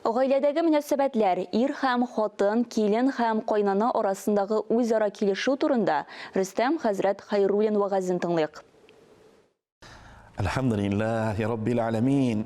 Гаиләдәге мөнәсәбәтләр, ир һәм хатын, килен һәм кайнана арасындагы үзара килешү турында Рөстәм хәзрәт Хәйруллин вәгазен тыңлыйк. Әлхәмдүлилләһи раббил аләмин.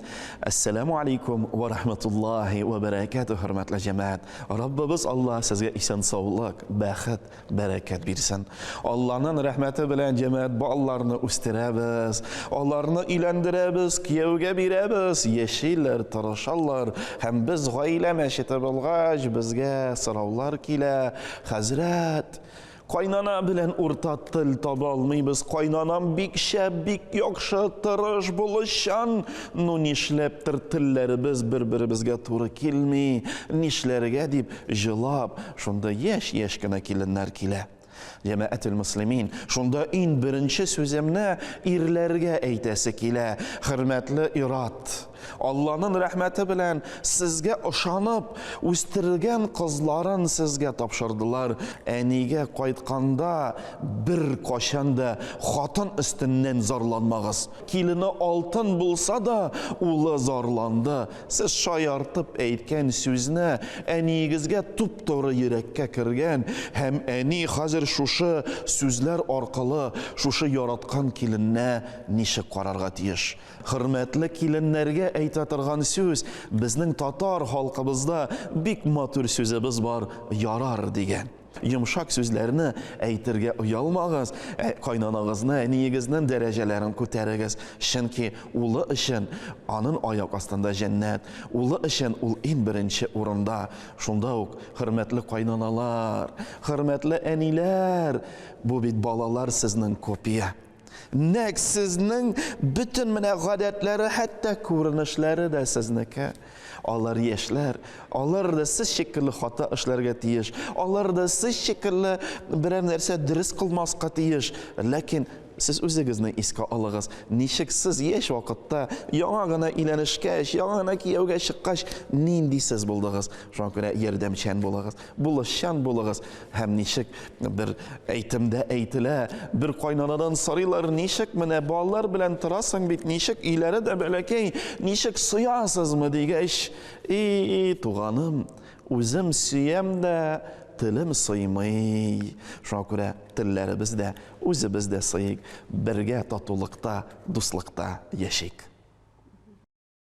Әссәламү алейкум вә рахматуллаһи вә бәрәкәтүһ, хөрмәтле җәмәгать. Раббыбыз Аллаһ сезгә исән-саулык, бәхет, бәрәкәт бирсен. Алланың рәхмәте белән җәмәгать балаларны үстерәбез, аларны өйләндерәбез, кияүгә бирәбез, яшиләр, тырышалар. Һәм без гаилә мәчете булгач, безгә сораулар килә. Хәзрәт, кайнана белән урта тел таба алмыйбыз. Кайнанам бик шәп, бик яхшы, тырыш, булышчан. Ну нишләптер телләребез бер-беребезгә туры килми. Нишләргә дип җылап, Шунда яшь-яшь кенә киленнәр килә. Җәмәгател мөслимин, шунда иң беренче сүземне ирләргә әйтәсе килә. Хөрмәтле ир-ат, Алланың рәхмәте белән сезгә ышанып, үстергән кызларын сезгә тапшырдылар. Әнигә кайтканда беркайчан да хатын өстеннән зарланмагыз. Килене алтын булса да, улы зарланды. Сез шаяртып әйткән сүзне әниегезгә туп-туры йөрәккә кергән һәм әни хәзер шушы сүзләр аркылы шушы яраткан килененә ничек карарга тиеш? Хөрмәтле киленнәргә әйтә торган сүз, безнең татар халкыбызда бик матур сүзебез бар, ярар дигән. Йомшак сүзләрне әйтергә оялмагыз, ә кайнанагызны, әниегезнең дәрәҗәләрен күтәрегез, чөнки улы өчен анын аяк астында җәннәт, улы өчен ул иң беренче урында. Шунда ук, хөрмәтле кайнаналар, хөрмәтле әниләр, бу бит балалар сезнең копия. Нәкъ сезнең бөтен менә гадәтләре, хәтта күренешләре дә сезнеке. Алар яшьләр, алар да сез шикелле хата эшләргә тиеш, алар да сез шикелле берәр нәрсә дөрес кылмаска тиеш. Ләкин сез үзегезне искә алыгыз, ничек сез яшь вакытта, яңа гына өйләнешкәч, яңа гына кияүгә чыккач, нинди сез булдыгыз? Шуңа күрә ярдәмчән булыгыз, булышчан булыгыз. Һәм ничек бер әйтемдә әйтелә, бер кайнанадан сорыйлар, ничек менә балалар белән торасың бит, ничек өйләре дә бәләкәй, ничек соясызмы дигәч, и, туганым, үзем сөям дә, телем сыймый. Шуңа күрә телләребез дә, үзебез дә сыйыйк, бергә татулыкта, дуслыкта яшик.